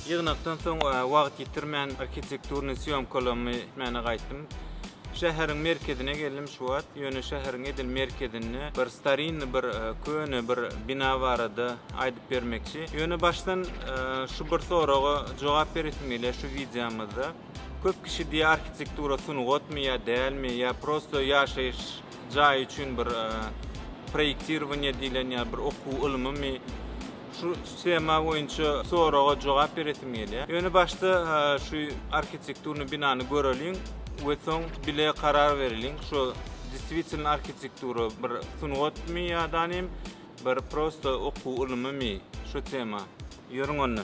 Ýygnakdan soň wagt ýitirmän arhitekturnyý sýomkalarymy etmäne gaýtdym. Şäheriň merkezine geldim şu wagt. Ýöne şäheriň edil merkezinde bir starinnyý bir köne bir bina barada aýdyp bermekçi. Ýöne başdan şu bir soraga jogap beresim gelýär şu wideomyzda. Köp kişi diýýär arhitektura sungatmy ýa dälmi ýa prosto ýaşaýyş jaýy üçin bir proýektirowaniýe diýlen ýa bir okuw ylmymy? Şu tema boýunça soraga jogap beresim gelýär. Ýöne başda şu arhitekturny binany göreliň we soň bile karar bereliň. Şu deswitelno arhitektura bir sungatmy ýa danym bir prosto okuw ylmymy şu tema. Ýörüň onda.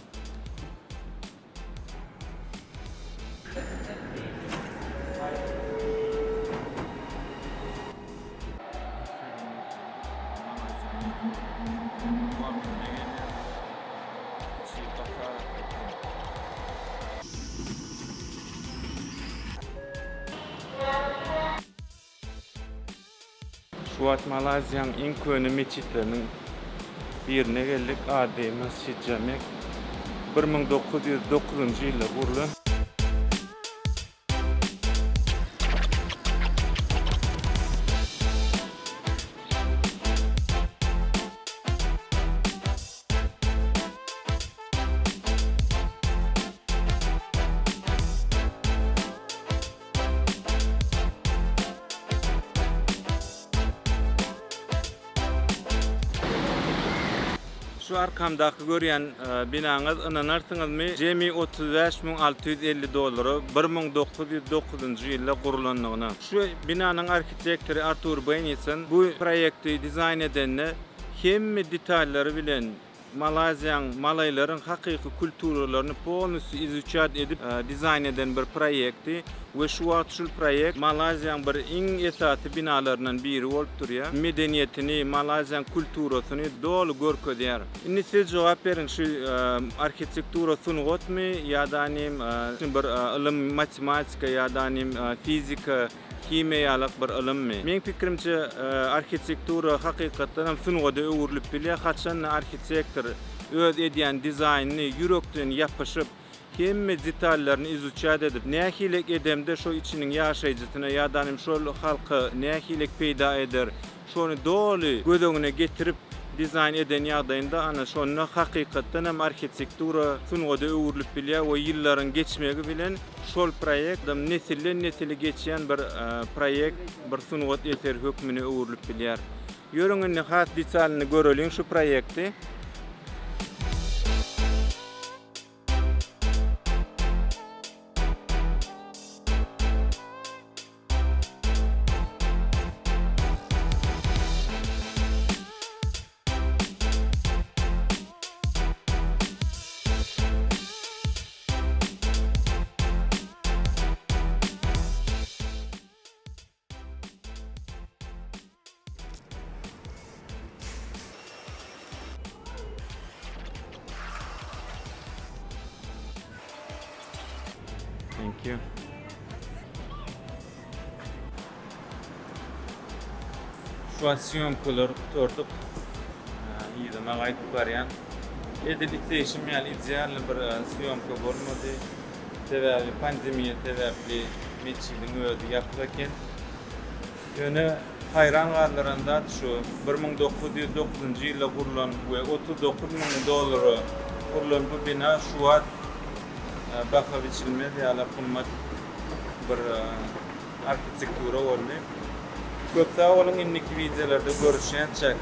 Şu wagt Malaýziýanyň iň köne metjitleriniň birine geldik. Ady Masjid Jamek. 1909-njy ýylda gurlan. Şu arkamdaky görýän binaňyz ynanarsyňyzmy jemi 35650 dollara 1909-njy ýylda gurulandygyna. Şu binanyň arhitektory Artur Benison bu proýekti dizaýn edende hemme detallary bilen Malaýziýaň malaýlaryň hakyky kulturalaryny polnusýu izuçat edip dizaýn eden bir proýekti we şu wagt şul proýekt Malaýziýaň bir iň esasy binalaryndan biri bolup durýar. Medeniýetini, Malaýziýaň kulturasyny doly görkezýär. Indi siz jogap beriň şu arhitektura sungatmy ýa-da nim bir ylym matematika ýa-da nim fizika Himiýa ýalak bir ylymmy? Meň pikirimçe, arhitektura hakykatdan hem sungada öwrülip bilýär. Haçanda arhitektor öz edýän dizaýnyny ýürekden ýapyşyp, hemme detallaryny izuçat edip, nähilek edemde şo içiniň ýaşaýjysyna ýa-da hem şol halka nähilek peýda eder, Şony doly göz öňüne getirip dizaýn eden ýagdaýynda ana şonda hakykatdan hem arhitektura sungada öwrülip bilýär we ýyllaryň geçmegi bilen şol proýekt nesilden nesile geçýän bir proýekt, bir sungat eseri hökmüne öwrülip bilýär. Ýörüň indi has detalyny göreliň şu proýekti. Thank you. Şu wagt syýomkalary gutardyk. Yzyma gaýdyp barýan. Edil isleýşim ýaly idealny bir syýomka bolmady. Sebäbi pandemiýa sebäpli metjidiň özi ýapyk eken. Ýöne haýran galdyran zat şu, 1909-njy ýylda gurlan we 39 müň dollara gurlan bu bina şu wagt baha biçilmez ýaly gymmat bir arhitektura boldy. Köp sag boluň indiki wideolarda görüşýänçäk.